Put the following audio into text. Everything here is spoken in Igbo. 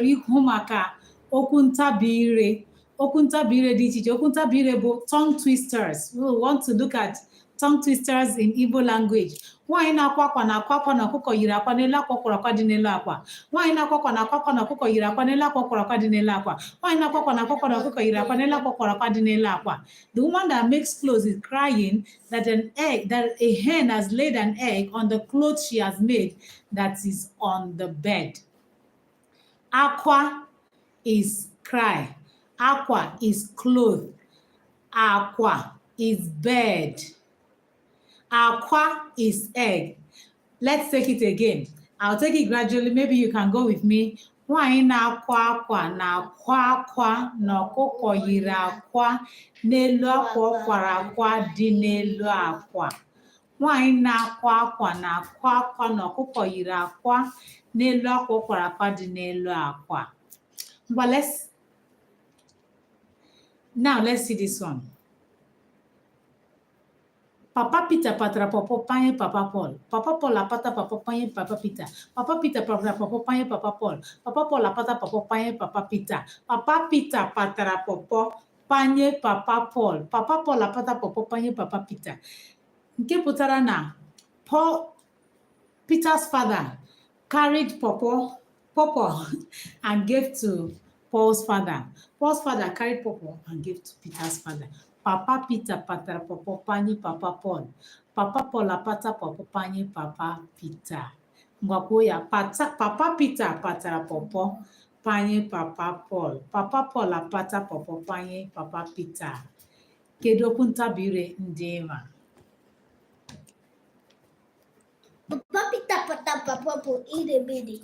Ikwu maka okwu ntabi ire, okwu ntabi ire dị iche iche. Okwu ntabi ire bụ tongue twisters. We want to look at tongue twisters in Igbo language. Nwaanyị na-akwa akwa na-akwa akwa na ọkụkọ yiri akwa n'elu akwa kwara akwa dị n'elu akwa. Nwaanyị na-akwa akwa na-akwa akwa na ọkụkọ yiri akwa n'elu akwa kwara akwa dị n'elu akwa. Nwaanyị na-akwa akwa na-akwa akwa na ọkụkọ yiri akwa n'elu akwa kwara akwa dị n'elu akwa. The woman that makes clothes is crying that an egg, that a hen has laid an egg on the clothes she has made that is on the bed. Akwa is cry. Akwa is cloth. Akwa is bed. Akwa is egg. Let's take it again. I'll take it gradually. Maybe you can go with me. Nwaanyị na-akwa akwa na-akwa akwa na ọkụkọ yiri akwa n'elu akwa ọ kwara akwa dị n'elu akwa. Nwaanyị na-akwa akwa na-akwa akwa na ọkụkọ yiri akwa n'elu akwa ọ kwara akwa dị n'elu akwa. Ngwa, let's see this one. Papa Peter patara pọpọ panye Papa Paul. Papa Paul apata pọpọ panye Papa Peter. Papa Peter patara pọpọ panye Papa Paul. Papa Paul apata pọpọ panye Papa Peter. Papa Peter patara pọpọ panye Papa Paul. Papa Paul apata pọpọ panye Papa Peter. Nke pụtara na Paul, Peter's father, carried pawpaw and gave to Paul's father. Paul's father carried pawpaw and gave to Peter's father. Papa Peter patara pawpaw panye Papa Paul. Papa Paul apata pawpaw panye Papa Peter. Ngwa, kwuo ya. Papa Peter patara pawpaw panye Papa Paul. Papa Paul apata pawpaw panye Papa Peter. Kedu okwu ntabi ire ndị ị ma? Papa Peter pata papa bụ ire mmiri.